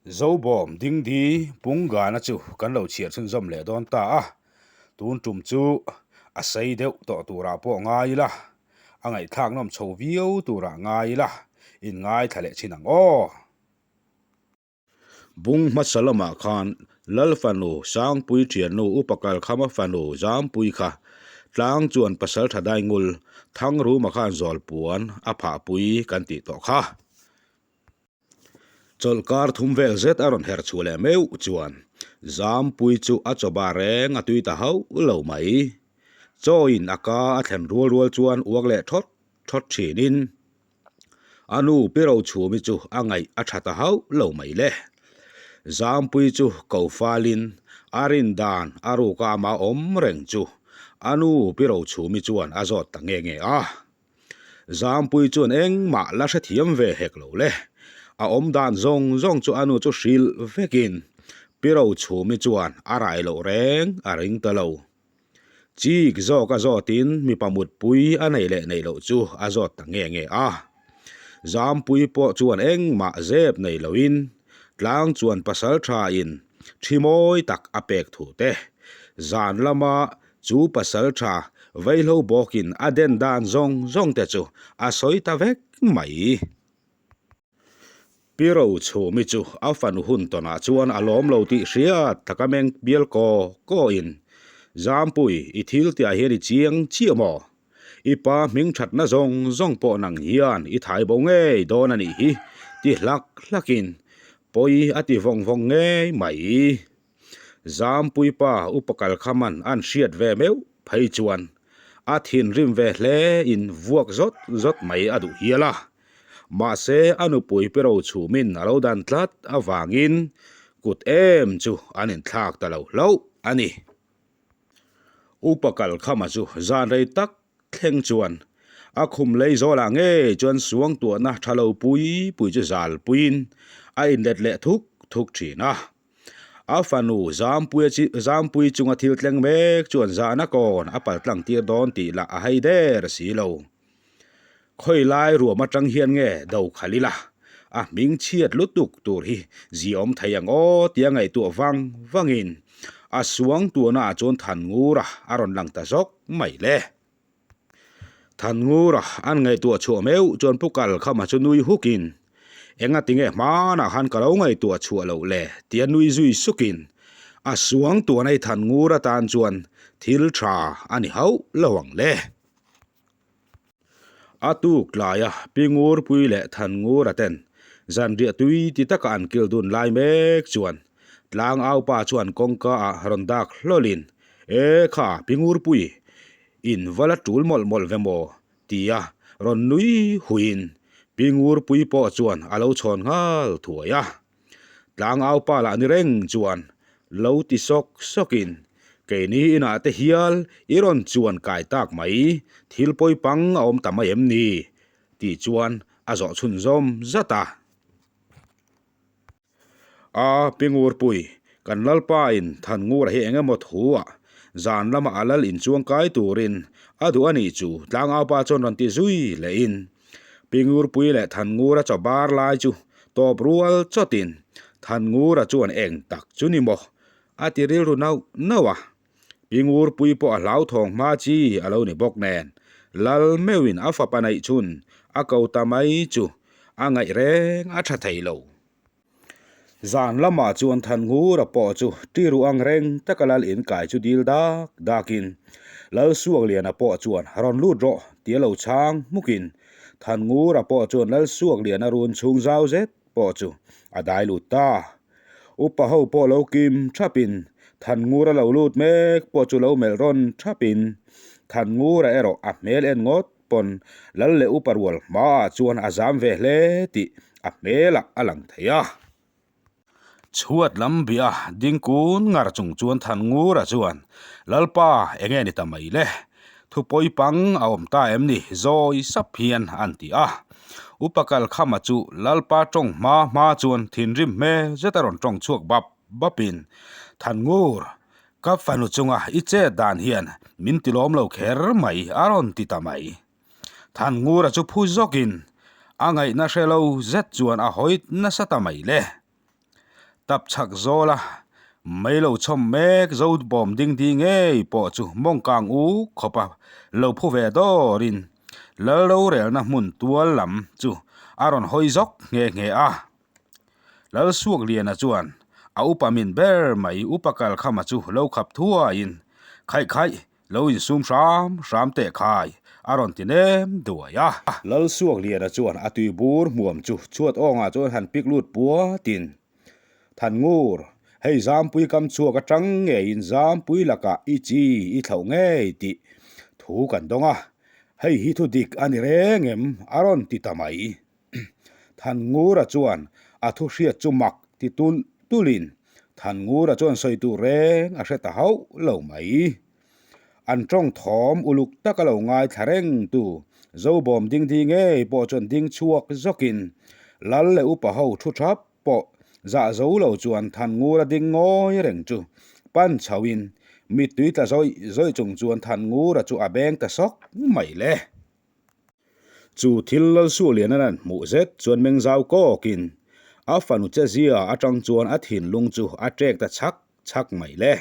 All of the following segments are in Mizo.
Zobawm dingdi Pungana chu kan lo chhiar chhunzawm leh dawn ta a, tun tum chu a sei deuh tawh turah pawh ngai ila, a ngaihthlak nawm chho viau turah ngai ila, inngaithla leh thin ang aw. Bung hmasa lamah khan Lal fanu Sangpui thiannu Upa Kalkhama fanu Zampui kha tlang chuan pasal tha daingul Thangruma khan zawlpuan a phahpui kan tih tawh kha. Chawlhkar thum vel zet a rawn her chhuah leh meuh chuan Zampui chu a chawba reng a tui ta hauh lo mai. Chawiin a ka a thlen rual rual chuan uak leh thawt thawt thinin a nu Pi Rochhumi chu a ngaih a tha ta hauh lo mai le. Zampui chu ko falin a rin dan a ruka amah awm reng chu a nu Pi Rochhumi chuan a zawt ta nge nge a. Zampui chuan engmah la hrethiam ve hek lo le. A awm dan zawng zawng chu a nu chu hrilh vekin Pi Rochhumi chuan a rai loh reng a ring ta lo. Chik zawk a zawtin mipa mutpui a neih leh neih loh chu a zawt ta nge nge a. Zampui pawh chuan engmah zep nei loin tlang chuan pasal thain thi mawi tak a pek thu te, zan lama Chu pasal tha vaihlo bawkin a den dan zawng zawng te chu a sawi ta vek mai. Pi Rochhumi chu a fanu hun tawnah chuan a lawm lo tih hriat taka meng bial kaw kawin, Zampui, i thil tihah hian i chiang chiah maw? I pa hming thatna zawng zawng pawh nang hian i thai bo ngei dawn a nih hi, ti hlak hlakin pawi a ti vawng vawng ngei mai. Zampui pa upa Kalkhaman an hriat ve meuh phei chuan a thinrim ve hle in vuak zawt zawt mai a duh hial a. Mahse a nupui Pi Rochhumin a lo dan tlat avangin kut em chu an inthlak ta lo hlauh a ni. Upa Kalkhama chu zan rei tak thleng chuan a khum lei zawlah ngei chuan suangtuahna tha lo pui pui chu zal puiin a inlet leh thuk thuk thin a. A fanu Zampuia chi Zampui chunga thil tleng mek chuan zahna kawn a pal tlang tir dawn tih lah a hai der si lo. Khawi lai ruam atang hian nge do khalh ila, a hming chhiat lutuk tur hi ziawm thei ang aw tia ngaihtuah vang vangin a suang tuahnaah chuan Thanngura a rawn lang ta zawk mai le. Thanngura an ngaihtuah chhuah meuh chuan Pu Kalkhama chu nui hukin, Enga tinge hmanah khan ka lo ngaihtuah chhuah loh le? tia nui zui sukin a suang tuan ei Thanngura tan chuan thil tha a ni hauh lo ang le. A tuk tlaia Pi Ngurpui leh Thanngura ten zanriah tui ti taka an kil dun lai mek chuan Tlangaupa chuan kawngka ah rawn dak hlawlin, E kha Pi Ngurpui, In va la tul mawlh mawlh ve maw? tia rawn nui huiin Pi Ngurpui pawh chuan a lo chhawn nghal thuai a. Tlangaupa lah ni reng chuan lo ti sawk sawkin, Keini inah te hial i rawn chuan kai tak mai, thil pawi pang a awm ta mai em ni? tih chuan a zawh chhunzawm zat a. A, Pi Ngurpui, kan Lalpain Thanngura hi eng emaw thu-ah zan lama a lal inchuang kai turin a duh a nih chu Tlangaupa chuan rawn ti zui lehin Pi Ngurpui leh Thanngura chaw bar lai chu tawp rual chawtin Thanngura chuan eng tak chu ni maw a ti rilru nauh nauh a. Pi Ngurpui pawh a hlauthawng hma chi a lo ni bawk nen, Lal meuhin a fapa neih chhun a ko ta mai chu a ngaih reng a tha thei lo. Zan lamah chuan Thanngura pawh chu ṭiru ang reng taka Lal inkai chu dil dak dakin Lal Suakliana pawh chuan rawn lut rawh tia lo chhang hmukin Thanngura pawh chuan Lal Suakliana run chhung zau zet pawh chu a dai lut ta. Upa ho pawh lo kim thapin Thanngura lo lut mek pawh chu lo melh rawn thapin Thanngura erawh a hmel en ngawt pawn Lal leh upa rual hmaah chuan a zam ve hle tih a hmelah a lang thei a. Chhuat lam bia ding kun ngar chung chuan Thanngura chuan, Lalpa, enge ni ta mai le? Thu pawi pang a awm ta em ni? Zawi sap hian an ti a. Upa Kalkhama chu Lalpa tawng hma hma chuan thinrim hmel zet a rawn tawng chhuak bap bapin, Thangngur, Ka fanu chunga i chet dan hian min ti lawm lo kher mai a rawn ti ta mai. Thanngura chu phu zawkin a ngaihna hre lo zet chuan a hawi nasa ta mai le. Tapchhak zawla mei lo chhawm mek zo bawm ding di ngei pawh chu mawngkang u khawpa lo phu ve dawrin Lal rorelna hmun tual lam chu a rawn hawi zawk nghe nghe a. Lal Suakliana chuan a upa min ber mai upa Kalkhama chu lo khap thuaiin khaih khaih Lo insum hram hram teh khai, a rawn ti nem duai a. Lal Suakliana chuan a tui bur hmuam chu chhuat awngah chuan han pik lut puatin, Thangur, hei Zampui kam chhuak atang ngeiin Zampui lakah i chi i thlauh ngei tih thu kan dawng a, hei hi thu dik a ni reng em? a rawn ti ta mai. Thanngura chuan a thu hriat chu mak ti tulh tulhin Thanngura chuan sawi tur reng a hre ta hauh lo mai. An tawng thawm uluk taka lo ngaithla reng tu Zobawm dingdi ngei pawh chuan ding chhuak zawkin Lal leh upa ho thu thap pawh zah zo lo chuan Thanngura ding ngawi reng chu pan chhoin mittui tla zawih zawih chung chuan Thanngura chu a beng ta sawk mai le. Chu thil Lalsualiana an hmuh zet chuan meng zau kawkin a fanu che zia atang chuan a thinlung chu a ṭek ta chhak chhak mai le.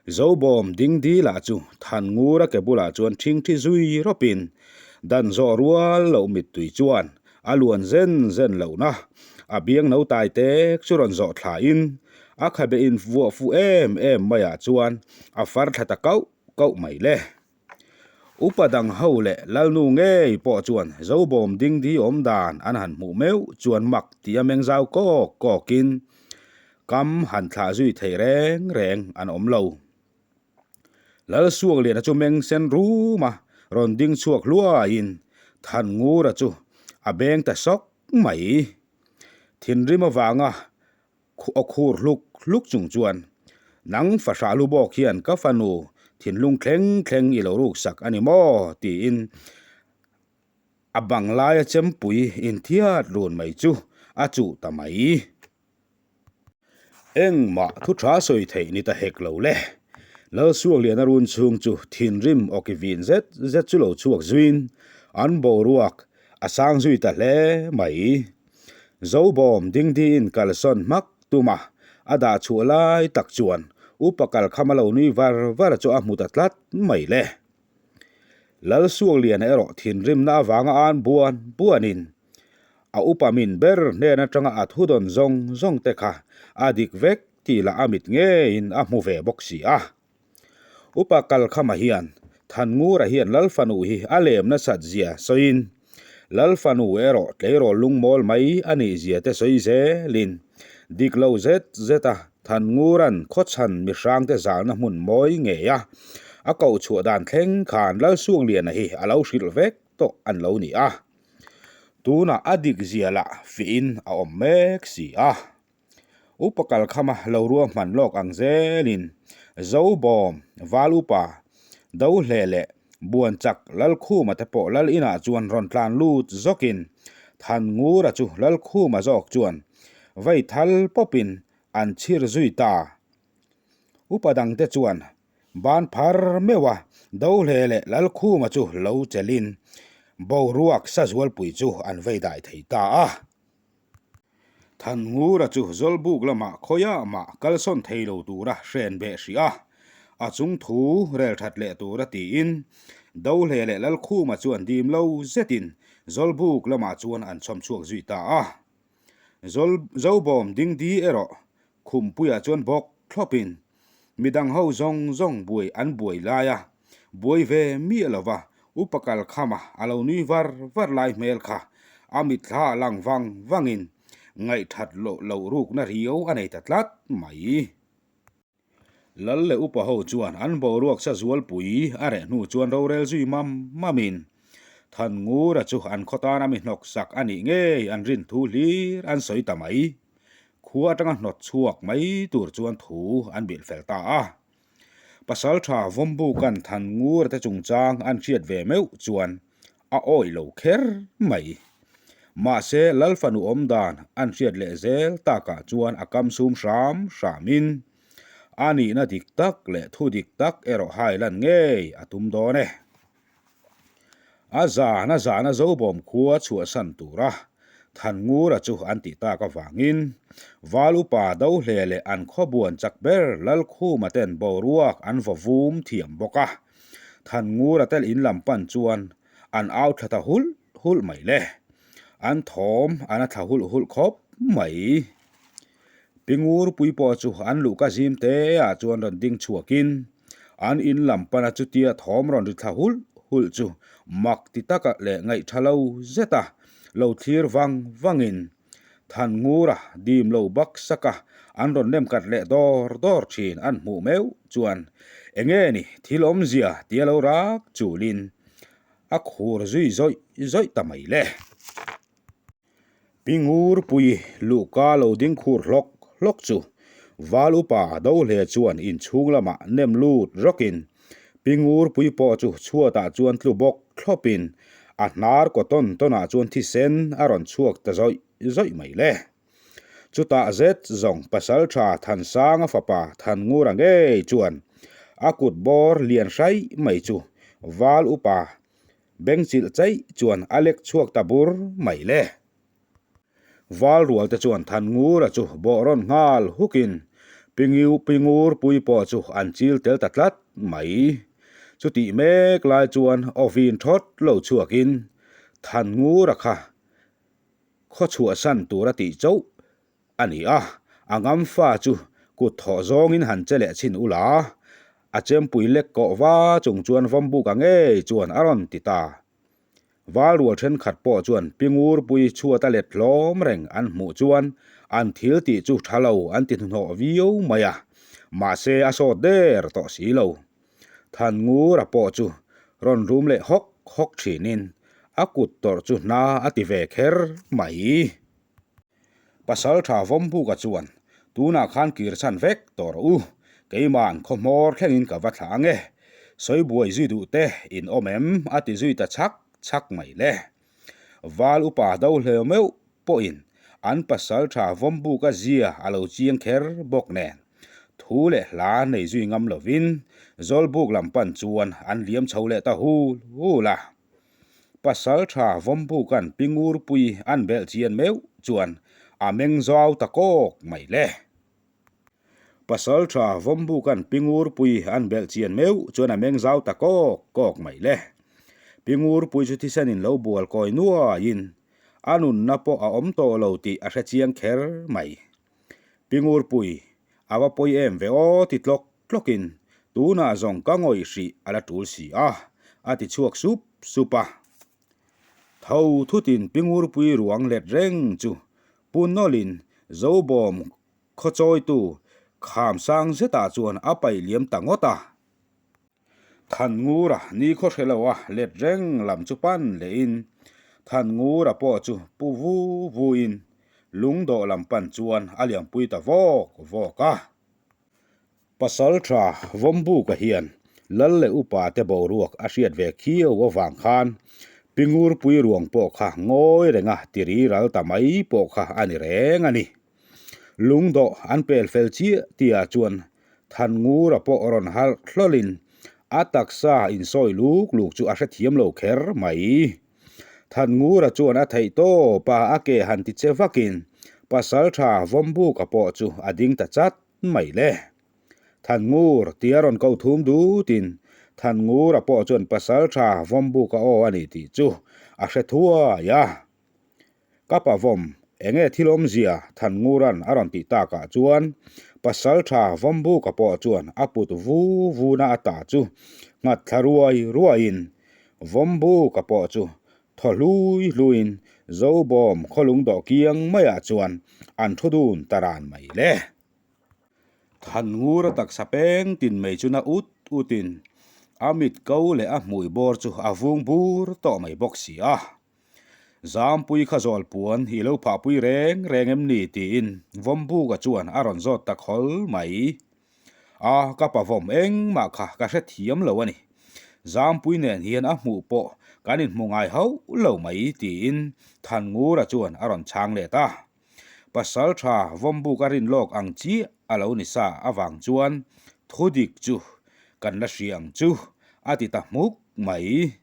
Zobawm dingdi lah chu Thanngura ke bulah chuan ṭhingṭhi zui rawpin dan zawh rual loh mittui chuan a luan zen zen lohna a biang no tai tek chu rawn zawh thlain a khabe invuah fuh em em maiah chuan a far thla ta kauh kauh mai le. Upa dang ho leh Lalnu ngei pawh chuan Zobawm dingdi awm dan an han hmuh meuh chuan mak tih a meng zau kawk kawkin kam han thlah zui thei reng reng an awm lo. Lalsuakliana chu meng sen rum a, rawn ding chhuak hluaiin Thanngura chu a beng ta sawk mai. Thinrim avanga Aw khur hluk hluk chung chuan, Nang fahrah lu bawk hian ka fanu thinlung thleng thleng i lo ruksak a ni maw? tiin a bang laia chempui inthiat run mai chu a chuh ta mai. Engmah thu tha sawi theih ni ta hek lo le. Lalsuakliana run chhung chu thinrim awki vin zet zet chu lo chhuak zuiin an boruak a sang zui ta hle mai. Zobawm dingdiin kalsawn hmak tum a, a dah chhuah lai tak chuan upa kalkham a lo nui var var chu a hmu ta tlat mai le. Lalsuakliana erawh thinrimna avanga an buan buanin a upa min ber hnen atanga a thudawn zawng zawng te kha a dik vek tih lah a mit ngeiin a hmu ve bawk si a. Upa Kalkhama hian Thanngura hian Lal fanu hi a lem nasat zia sawiin, Lal fanu erawh tleirawl lungmawl mai a nih zia te sawi zelin, dik lo zet zeta Thanngura'n khawchhan mihrangte zalna hmun mawi ngei a, a koh chhuah dan thleng khan Lalsuangliana hi a lo hrilh vek tawh an lo ni a. Tunah a dik zia lah fihin a awm mek si a. Upa kalkhama lo ruahman lawk ang zelin Zobawm, Val Upa, Dohle leh Buanchak Lalkhuma te pawh Lal inah chuan rawn tlan lut zawkin Thanngura chu Lalkhuma zawk chuan vei thal pawpin an chhir zui ta. Upa dangte chuan ban phar meuha Dohle leh Lalkhuma chu lo chelin boruak sazualpui chu an vei dai thei ta a. Thanngura chu Zawlbuk lamah khawiah mah kalsawn thei lo tura hren beh hrih a, a chung thu rel that leh tura tiin Dohle leh Lalkhuma chuan dim lo zetin Zawlbuk lamah chuan an chhawm chhuak zui ta a. Zobawm dingdi erawh Khumpuiah chuan bawk thlawpin midang ho zawng zawng buai an buai lai a, buai ve miah lova upa kalkhama a lo nui var var lai hmel kha a mitthla lang vang vangin ngaihthat loh loh rukna riau a nei ta tlat mai. Lal leh upa ho chuan an boruak sa zualpui a reh hnu chuan rorel zui mam mamin Thanngura chu an khaw tana mi hnawk sak a nih ngei an rin thu hlir an sawi ta mai. Khua atanga hnawt chhuak mai tur chuan thu an bilh fel ta a. Pasaltha Vawmbuka'n Thanngura te chungchang an hriat ve meuh chuan a awih lo kher mai. Mahse Lal fanu awm dan an hriat leh zel takah chuan a kam sum hram hramin a nihna dik tak leh thu dik tak erawh hailan ngei a tum dawn e. A zan a zan a Zobawm khua chhuahsan tura. Thanngura chu an tih tak avangin Val upa Dohle leh an khawbuan chak ber Lalkhuma ten boruak an vaw vum thiam bawk a. Thanngura tel in lam pan chuan an au thla ta hulh hulh mai le. An thawm an a thla hulh hulh khawp mai. Pi Ngurpui pawh chu an luhka zim te ah chuan rawn ding chhuakin an in lam pana chutia thawm rawn ri thla hulh hulh chu mak ti taka leh ngaihtha lo zeta lo thlir vang vangin Thanngura dim lo bak saka an rawn nem kat leh dawr dawr thin an hmuh meuh chuan enge ni thil awmzia tia lo rak chulin a khur zui zawih zawih ta mai le. Pi Ngurpui luhka lo ding khur hlawk hlawk chu Val upa Dohle chuan inchhung lamah nem lut rawkin Pi Ngurpui pawh chu chhuatah chuan tlu bawk thlawpin a hnar kaw tawn tawnah chuan thisen a rawn chhuak ta zawih zawih mai le. Chutah zet zawng Pasalṭha Thansanga fapa Thanngura ngei chuan a kut bawr lian hraih mai chu Val upa Bengchilh chaih chuan a lek chhuak ta bur mai le. Val rual te chuan Thanngura chu bawh rawn nghal hukin Pingiu Pingur pui pawh chu an chil tel ta tlat mai. Chutih mek lai chuan awvin thawt lo chhuakin Thanngura kha khaw chhuahsan tur a tih chauh a ni a, a ngam fa chu kut thawh zawngin han che leh chhin ula, a chempui lek kawh va chung chuan Vawmbuka ngei chuan a rawn ti ta. Val rual thenkhat pawh chuan Pi Ngurpui chhuat a let hlawm reng an hmuh chuan an thil tih chu tha lo an ti hnuhnawh viau mai a, mahse a sawt der tawh si lo. Thanngura pawh chu rawn rum leh hawk hawk thinin a kut tawrh chu hna a ti ve kher mai. Pasalṭha Vawmbuka chuan, Tunah khan kir chhan vek tawh rawh u, keima'n khaw hmawr thlengin ka va thlah ang e, sawi buai zui duh te in awm em? a ti zui ta chhak chhak mai le. Val upa do hleu meuh pawhin an pasalṭha Vawmbuka zia a lo chiang kher bawk nen, thu leh hla nei zui ngam lovin Zawlbuk lam pan chuan an liam chho leh ta hul hul a. Pasalṭha Vawmbuka'n Pi Ngurpui an belh chian meuh chuan a meng zau ta kawk mai le. Pasalṭha Vawmbuka'n Pi Ngurpui an belh chian meuh chuan a meng zau ta kawk kawk mai le. Pi Ngurpui chu thisenin lo bual kawi nuaiin a nunna pawh a awm tawh lo tih a hre chiang kher mai. Pi Ngurpui, a va pawi em ve aw ti tlawk tlawkin, Tunah zawng ka ngawih hrih a la tul si a, a ti chhuak sup sup a. Tho thutin Pi Ngurpui ruang let reng chu Pu Nawlin Zobawm khawchawitu kham sang zetah chuan a paih liam ta ngawt a. Thanngura nikhaw hre lo a let reng lam chu pan lehin Thanngura pawh chu pu vu vuin lungdawh lam pan chuan a liampui ta vawk vawk a. Pasalṭha Vawmbuka hian Lal leh upa te boruak a hriat ve khiau avang khan Pi Ngurpui ruang pawh kha ngawi renga tiri ral ta mai pawh kha a ni reng a ni. Lungdawh an pel fel chiah tihah chuan Thanngura pawh rawn harh hlawlin a taksa insawi luk luk chu a hrethiam lo kher mai. Thanngura chuan a theih tawp a, a ke han ti che vakin Pasalṭha Vawmbuka pawh chu a ding ta chat mai le. Thangngur tia rawn ko thum dutin Thanngura pawh chuan Pasalṭha Vawmbuka aw a ni tih chu a hre thuai a. Ka pa vawm, enge thil awmzia Thanngura'n a rawn tih takah chuan Pasalṭha Vawmbuka pawh chuan a put vu vuna a ta chu nghat thla ruai ruaiin Vawmbuka pawh chu thaw hlui hluiin Zobawm khawlung dawh kiang maiah chuan an thu dun ta ran mai le. Thanngura taksa peng tin mai chu na ut utin a mit ko leh a hmui bawr chu a vung bur tawh mai bawk si a. Zampui kha zawl puan i lo phahpui reng reng em ni tiin Vawmbuka chuan a rawn zawt ta khawl mai. A, ka pa vawm engmah kha ka hrethiam lo a ni. Zampui nen hian a hmuh pawh kan inhmu ngai hauh lo mai tiin Thanngura chuan a rawn chhang let a. Pasaltha Vawmbuka rin lawk ang chiah a lo ni sa avang chuan thudik chu kan la hria ang chu a ti ta hmuk mai.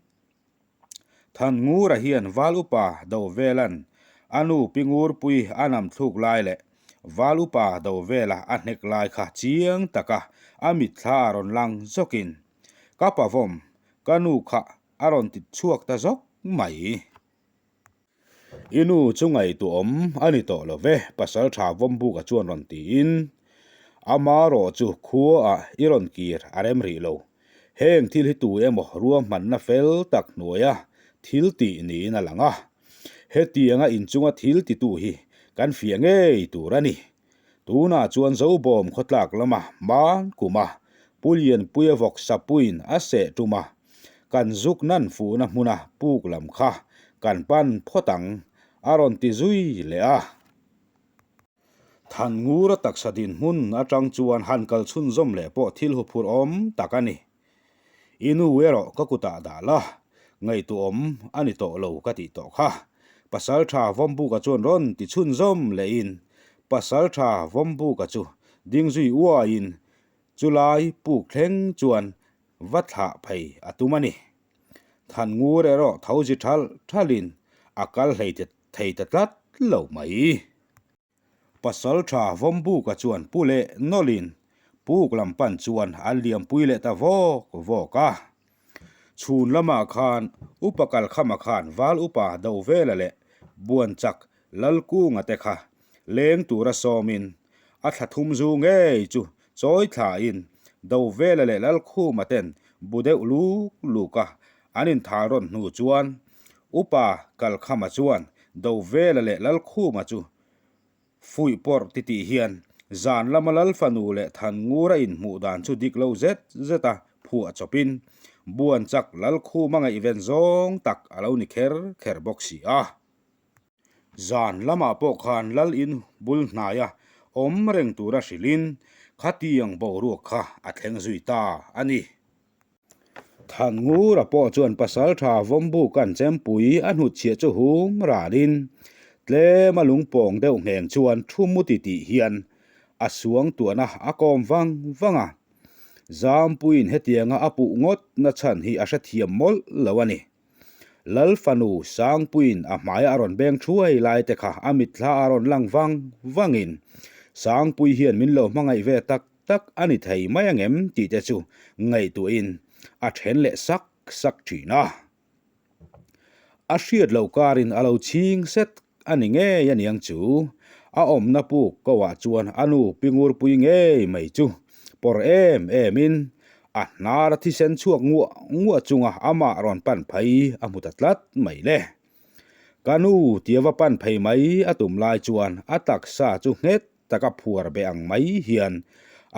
Thanngura hian Val upa do velan A nu Pi Ngurpui a nam thluk lai leh Val upa do vela a hnek lai kha chiang taka a mitthla a rawn lang zawkin, Ka pavawm, ka nu kha a rawn ti chhuak ta zawk mai. I nu chu ngaihtuahawm a ni tawh lo ve, Pasaltha Vawmbuka chuan rawn tiin, Amarawh chu khuaah i rawn kir a rem rih lo. Heng thil hi tu emaw ruahmanna fel tak hnuaia thil tih niin a lang a. Hetianga inchunga thil titu hi kan fiah ngei tur a ni. Tunah chuan Zobawm khawtlak lama hman kuma Pu Lianpuia vawk sapuiin a seh tum a, kan zuk nan fuhna hmuna puk lam kha kan pan phawt ang, a rawn ti zui leh a. Thanngura taksa dinhmun atang chuan han kal chhunzawm leh pawh thil huphurh awm tak a ni. I nu erawh ka kutah dah la, ngaihtuahawm a ni tawh lo ka tih tawh kha. Pasaltha Vawmbuka chuan rawn ti chhunzawm lehin Pasaltha Vawmbuka chu ding zui uaiin chulai puk thleng chuan va thlah phei a tum a ni. Thangngur erawh tho zi thalh thalhin a kal hlei thei ta tlat lo mai. Pasaltha Vawmbuka chuan pu leh nawlhin puk lam pan chuan an liampui leh ta vawk vawk a. Chhun lamah khan Upa Kalkhama khan Val Upa Dovela leh Buanchak Lalkunga te kha leng tura sawmin a thla thum zu ngei chu chawi thlain Dovela leh Lalkhuma ten bu deuh luk luk a an inthal rawn hnu chuan Upa Kalkhama chuan Dovela leh Lalkhuma chu fuih pawrh titih hian zan lama Lalfanu leh Thanngura inhmuh dan chu dik lo zet zet a phuah chawpin Buanchak Lalkhuma ngaihven zawng tak a lo ni kher kher bawk si a. Zan lamah pawh khan Lal in bul hnaia awm reng tura hrilhin khatiang boruak kha a thleng zui ta a ni. Thanngura pawh chuan Pasaltha Vawmbuka'n chempui a hnutchhiah chu hum ranin tlema lungpawng deuh ngheng chuan thu mu ti tih hian a suang tuahna a kawm vang vang a. Zampuiin hetianga a puh ngawt na chhan hi a hrethiam mawlh lo a ni. Lal fanu Sangpuiin a hmaia a rawn beng thuai lai te kha a mitthla a rawn lang vang vangin Sangpui hian min lo hmangaih ve tak tak a ni thei mai angem tih te chu ngaihtuahin a then leh sak sak thin a. A hriat loh karin a lo chhing set a ni ngei aniang chu. A awmna puk ko ah chuan a nu pi ngurpui ngei mai chu pawr em em in a hnar a thisen chhuak nguah nguah chunga amah rawn pan phei a hmu ta tlat mai le. Ka nu tia va pan phei mai a tum lai chuan a taksa chu nghet taka phuar be ang mai hian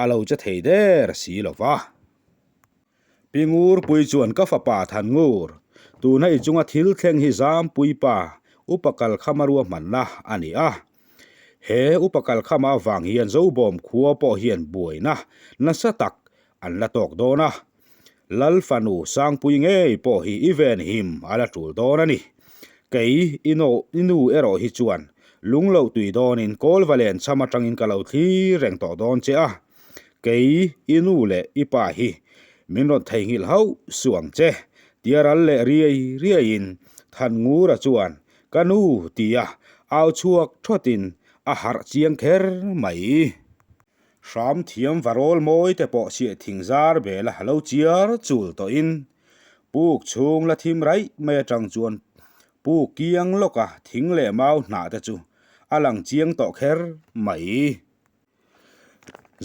a lo che thei der si lo va. Pi Ngurpui chuan ka fapa Than Ngur, tuna i chunga thil thleng hi Zampui pa Upa Kalkhama ruahmanna a ni a. He Upa Kalkhama avang hian Zobawm khua pawh hian buaina nasa tak an la tawk dawn a. Lal fanu Sangpui ngei pawh hi i venhim a la tul dawn a ni. Kei i nu erawh hi chuan lungloh tui dawnin Kawlva len chham atangin ka lo thlir reng tawh dawn che a. Kei i nu leh i pa hi min rawn theihnghilh hauh suh ang che, tia ral leh riai riaiin Thanngura chuan ka nu tia au chhuak thawtin a harh chiang kher mai. Hram thiam varawl mawi te pawh chhiah thing zar bela lo chiar chul tawhin puk chhung la thim raih mai atang chuan puk kiang lawka thing leh mau hnah te chu a lang chiang tawh kher mai.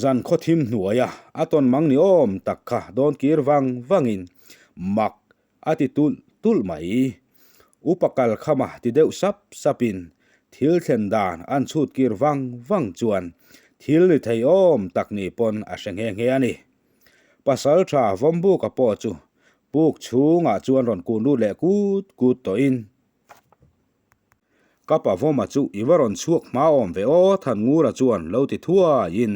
Zan khawthim hnuaia a tawn mang ni awm tak kha dawn kir vang vangin mak a ti tulh tulh mai. Upa kal khama ti deuh sap sapin thil thlen dan an chhut kir vang vang chuan thil ni thei awm tak ni pawn a hre nghe nghe a ni. Pasal tha Vawmbuka pawh chu puk chhungah chuan rawn kun lut leh kut kut tawhin, Ka Pavawma chu i va rawn chhuak hma awm ve aw Thanngura chuan lo ti thuaiin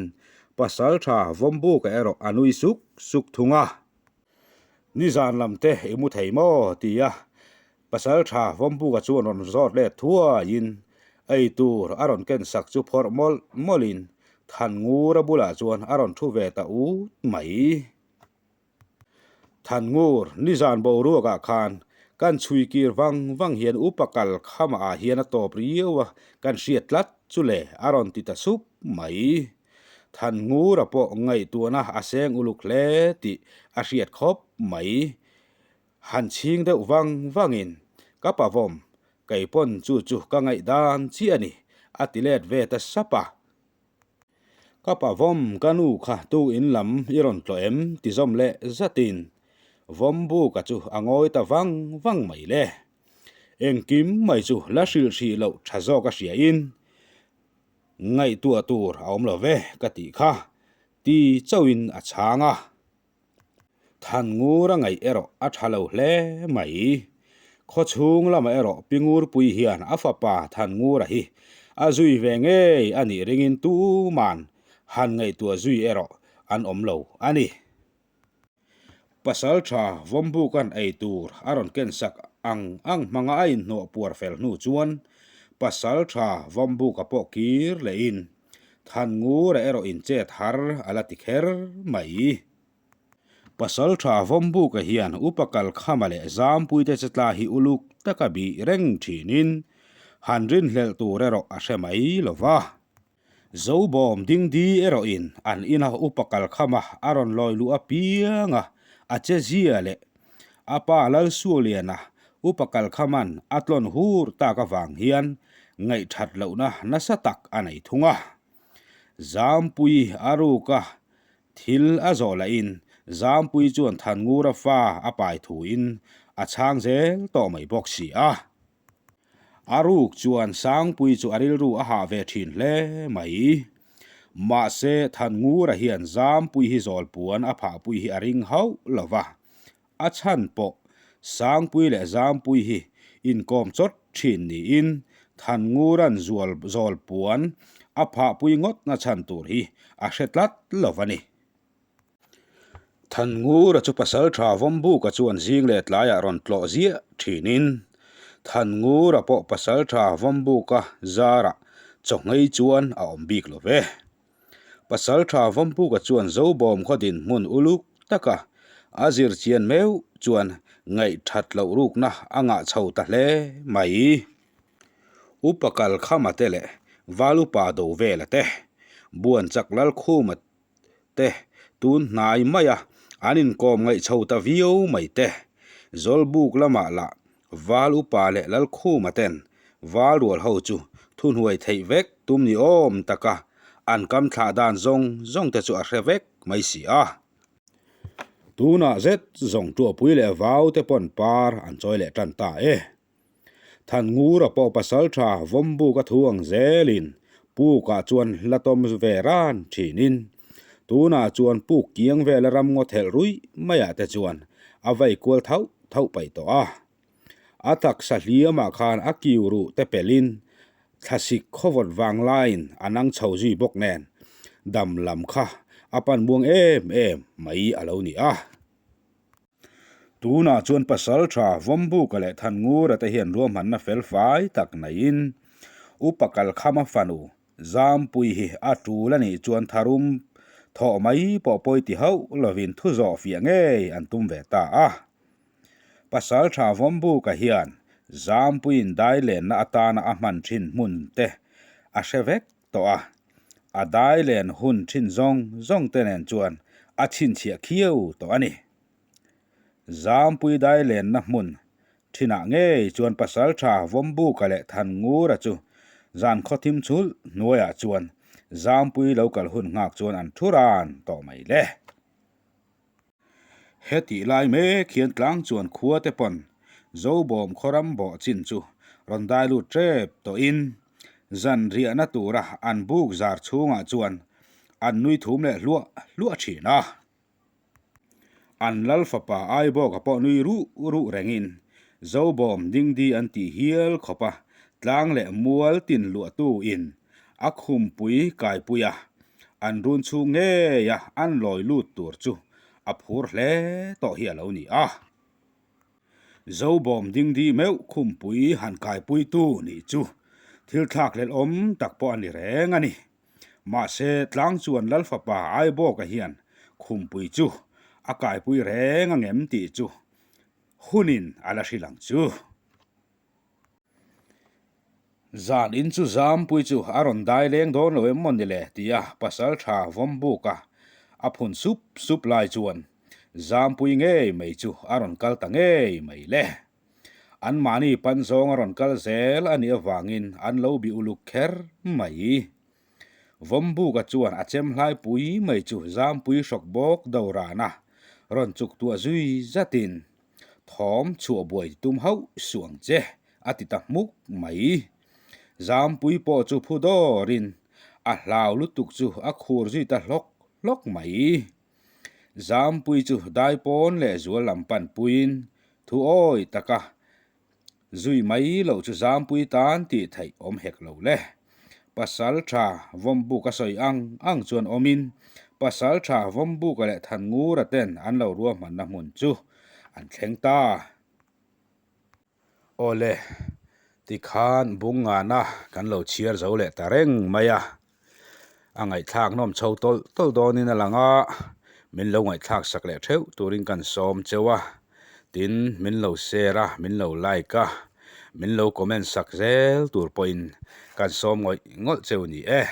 Pasaltha Vawmbuka erawh a nui suk suk thung a. Nizan lam te i mu thei maw? ti a Pasaltha Vawmbuka chuan rawn zawt let thuaiin ei tur a rawn ken sak chu phawrh mawlh mawlhin Thanngura bulah chuan a rawn thu ve ta ut mai. Thangur, nizan boruakah khan Kan chhui kir vang vang hian upa kal khamah ah hian a tawp riau a, kan hriat tlat chu le a rawn ti ta sup mai. Thanngura pawh ngaihtuahna a seng uluk hle tih a hriat khawp mai. Han chhing deuh vang vangin ka pavawm kei pawn chu chu ka ngaihdan chiah a ni a ti let ve ta sap a. Ka pavawm ka nu kha tu in lam i rawn tlawh em ti zawm leh zatin Vawmbuka chu a ngawi ta vang vang mai le. Engkim mai chu la hrilh hrih loh tha zawk a hriain ngaihtuah tur a awm lo ve ka tih kha ti chauhin a chhang a. Thanngura ngaih erawh a tha lo hle mai. Khawchhung lamah erawh Pi Ngurpui hian a fapa Thanngura hi a zui ve ngei a nih ringin tuman han ngaihtuah zui erawh an awm lo a ni. Pasaltha Vawmbuka'n ei tur a rawn kensak ang ang hmanga a inhnawh puar fel hnu chuan Pasaltha Vawmbuka pawh kir lehin Thanngura erawh inchet har a la ti kher mai. Pasaltha Vawmbuka hian Upa Kalkhama leh Zampuite chetla hi uluk taka bih reng thinin han rinhlelh tur erawh a hre mai lo va. Zobawm Dingdi erawhin an ina Upa Kalkhama a rawn lawi luh apiang a, a che zia leh a pa Lalsualiana Upa Kalkhama'n a tlawn hur tak avang hian ngaihthat lohna nasa tak a nei thung a. Zampui a ruk a, Thil a zawh lahin Zampui chuan Thanngura fa a pai thuin a chhang zel tawh mai bawk si a. A ruk chuan Sangpui chu a rilru a hah ve thin hle mai. Mahse Thanngura hian Zampui hi zawlpuan a phahpui hi a ring hauh lo va. A chhan pawh Sangpui leh Zampui hi inkawm chawt thin niin Thanngura'n zual zawlpuan a phahpui ngawtna chhan tur hi a hre tlat lo va ni. Thanngura chu Pasaltha Vawmbuka chuan zing leh tlaiah rawn tlawh ziah thinin Thanngura pawh Pasaltha Vawmbuka zarah chawhngei chuan a awm bik lo ve. Pasaltha Vawmpuka chuan Zobawm khaw dinhmun uluk taka a zir chian meuh chuan ngaihthat loh rukna a ngah chho ta hle mai. Upa Kalkhama te leh Valupa Dovela te, Buanchak Lalkhuma te tun hnai maia an inkawm ngaih chho ta viau mai te, Zawlbuk lamah lah Val upa leh Lalkhuma ten Val rual ho chu thuhnuai theih vek tum ni awm taka an kam thlah dan zawng zawng te chu a hre vek mai si a. Tunah zet zawng tuahpui leh vau te pawn par an chawi leh tan ta e. Thanngura pawh pasaltha Vawmbuk a thu ang zelin pukah chuan la tawm ve ran thinin tunah chuan puk kiang vela ramngaw thelh ruih maiah te chuan a vei kual thauh thauh paih tawh a. A taksa hliamah khan a kiu ruh te pelhin thlasik khawvawt vang laiin a nang chho zui bawk nen dam lam kha a pan muang em em mai a lo ni a. Tunah chuan Pasaltha Vawmbuka leh Thanngura te hian ruahmanna fel fai tak neihin Upa Kalkhama fanu Zampui hi a tul a nih chuan tharum thawh mai pawh pawi ti hauh lovin thu zawh fiah ngei an tum ve ta a. Pasaltha Vawmbuka hian Zampuiin dailenna atana a hman thin hmun te a hre vek tawh a, a dailen hun thin zawng zawng te nen chuan a chhinchhiah khiau tawh a ni. Zampui dailenna hmun thinah ngei chuan Pasaltha Vawmbuka leh Thanngura chu zan khawthim chhulh hnuaiah chuan Zampui lo kal hun nghak chuan an thu ran tawh mai le. Hetih lai mek hian tlang chuan khua te pawn Zobawm khawram bawh chin chu rawn dai lut tep tawhin zan riahna tura an buk zar chhungah chuan an nui thum leh hluah hluah thin a. An lal fapa Aibawka pawh nui ruh ruh rengin Zobawm dingdi an tih hial khawp a, tlang leh mual tin luahtu in a khumpui kaipui a, an run chhung ngei a an lawi lut tur chu a phur hle tawh hi a lo ni a. Zobawm dingdi meuh khumpui han kaipuitu nih chu thil thlakhlelh awm tak pawh a ni reng a ni. Mahse tlang chuan Lal fapa Aibawka hian khumpui chu a kaipui reng a ngem tih chu. Hunin a la hrilh ang chu. Zan in chu Zampui chu a rawn dai leng dawn lo em maw ni le? tia pasal tha vawm buk a, a phun sup sup lai chuan Zampui ngei mai chu a rawn kal ta ngei mai le. Anmahni pan zawng a rawn kal zel a nih avangin an lo bi uluk kher mai. Vawmbuka chuan a chem hlai pui mai chu Zampui hrawk bawk do ran a, rawn chuk tuah zui zatin, Thawm chhuah buai tum hauh suh ang che, a ti ta hmuk mai. Zampui pawh chu phu dawrin a hlau lutuk chu a khur zui ta hlawk hlawk mai. Zampui chu daipawn leh zual lam pan puiin thu awi taka zui mai loh chu Zampui tan tih theih awm hek lo le. Pasal tha Vawmbuk a sawi ang ang chuan awmin Pasal tha Vawmbuka leh Thanngura ten an lo ruahmanna hmun chu an thleng ta. Awle, tikhan bung ngana kan lo chhiar zo leh ta reng mai a, a ngaihthlak nawm chho tawlh tawlh dawnin a lang a, min lo ngaihthlak sak leh theuh turin kan sawm cheu a, tin min lo share a, min lo like a, min lo comment sak zel tur pawhin kan sawm ngawih ngawlh cheu ni e.